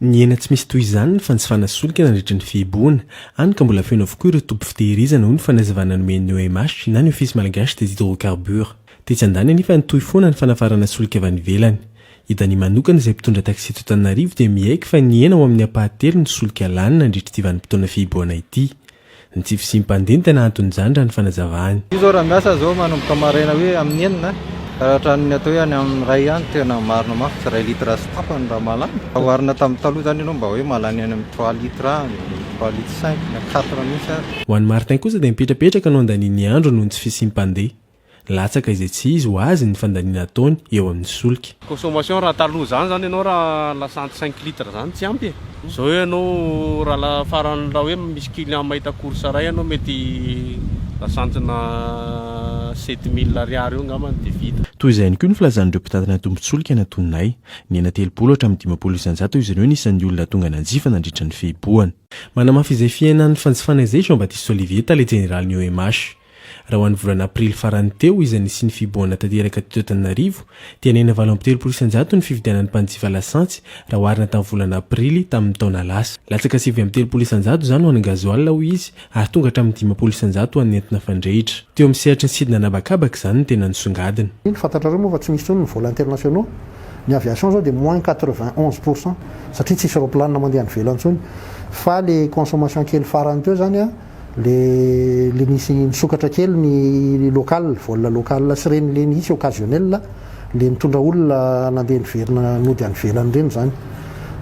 Nihena tsy misy toy izany ny fanjifana solika nandritra ny fihibohana, hany ka mbola feno avokoa ireo toby fitehirizana, hoy ny fanazavana nomen'ny OMH na ny Office Malgache des Hydrocarbures. Tetsy andaniny anefa nitohy foana ny fanafarana solika avy any ivelany. I Dany manokana izay mpitondra taxi eto Antananarivo dia miaiky fa nihena ho amin'ny ampahatelony ny solika lany nandritra ity vanim-potoana fihibohana ity. Ny tsy fisiam-pandeha no tena anton'izany raha ny fanazavany. Io zao raha miasa zao manomboka maraina hoe amin'ny enina ka hatramin'ny atao hoe any amin'ny iray any tena marina mafy tsy iray litre sy tapany raha mahalany. Raha oharina tamin'ny taloha zany ianao mba hoe mahalany any amin'ny trois litres any, trois litres cinq na quatre mihitsy ary. Ho an'i Martin kosa dia mipetrapetraka no andaniany andro noho ny tsy fisiam-pandeha. Latsaka izay tsy izy ho azy ny fandaniana ataony eo amin'ny solika. Consommation raha taloha zany zany ianao raha lasantsy cinq litres zany tsy ampy e! Zao ianao raha la farany raha hoe misy client mahita course ray ianao mety lasantsina 7000 ariary eo angambany de vita. Toy izay ihany koa ny filazan'ireo mpitantana tombon-tsolika natoninay. Nihena 30 hatramin'ny 50% izy ireo ny isan'ny olona tonga nanjifa nandritra ny fihibohana. Manamafy izay fihenan'ny fanjifana izay Jean Baptiste Olivier, tale jeneralin'ny OMH. Raha ho an'ny volana aprily farany teo, izay nisian'ny fihibohana tanteraka teto Antananarivo, dia nihena 38% ny fividianan'ny mpanjifa lasantsy raha oharina tamin'ny volana aprily tamin'ny taona lasa. Latsaka 39% izany ho an'ny gasoil, hoy izy, ary tonga hatramin'ny 50% ho an'ny entona fandrehitra. Teo amin'ny sehatry ny sidina an'habakabaka izany no tena nisongadina. Iny fantatrareo moa fa tsy misy intsony ny vol internationaux, ny aviation zao dia moins 91% satria tsisy roplanina mandeha any ivelany intsony fa le consommation kely farany teo zany an, Le le nisy nisokatra kely ny local, vol local sy reny le nisy occasionnel le nitondra olona nandeha niverina nody any ivelany reny zany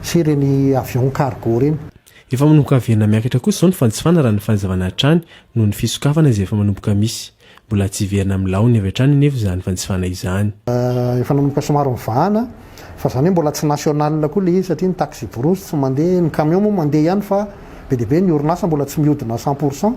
sy reny avion cargo reny. Efa manomboka averina miakatra kosa izao ny fanjifana raha ny fanazavana hatrany noho ny fisokafana izay efa manomboka misy. Mbola tsy hiverina amin'ny laoniny avy hatrany anefa izany fanjifana izany. Efa nanomboka somary mivahana fa zany hoe mbola tsy national koa le izy satria ny taxi-brousse tsy mandeha, ny camion moa mandeha ihany fa be dia be ny orinasa mbola tsy mihodina 100%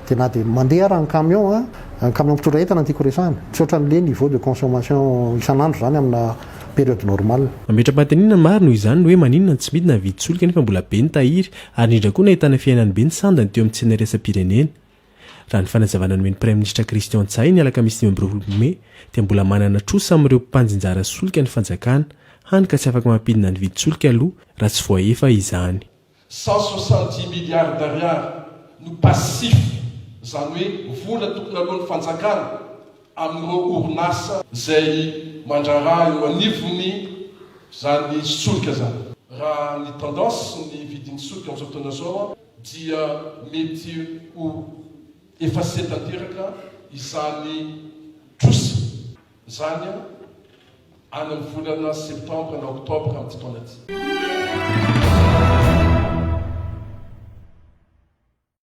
dia na dia mandeha ara ny camion an, ny camion mpitondra entana no tiako resahana, tsy ohatran'le niveau de consommation isan'andro zany amina période normale. Mametra-panontaniana maro noho izany ny hoe maninona no tsy midina ny vidin-tsolika nefa mbola be ny tahiry ary indrindra koa nahitana fihenany be ny sandany teo amin'ny tsena iraisam-pirenena. Raha ny fanazavana nomen'ny Praiminisitra Christian Ntsay ny alakamisy 25 mey dia mbola manana trosa amin'ireo mpanjinjara solika ny fanjakana, hany ka tsy afaka mampidina ny vidin-tsolika aloha raha tsy voahefa izany. 170 milliards d'ariary no passif, izany hoe vola tokony aloan'ny fanjakana amin'ireo orinasa izay mandraharaha eo anivon'ny izany solika izany. Raha ny tendance ny vidin'ny solika amin'izao fotoana izao dia mety ho effacé tanteraka izany trosa izany any amin'ny volana septembre na octobre amin'ity taona ity.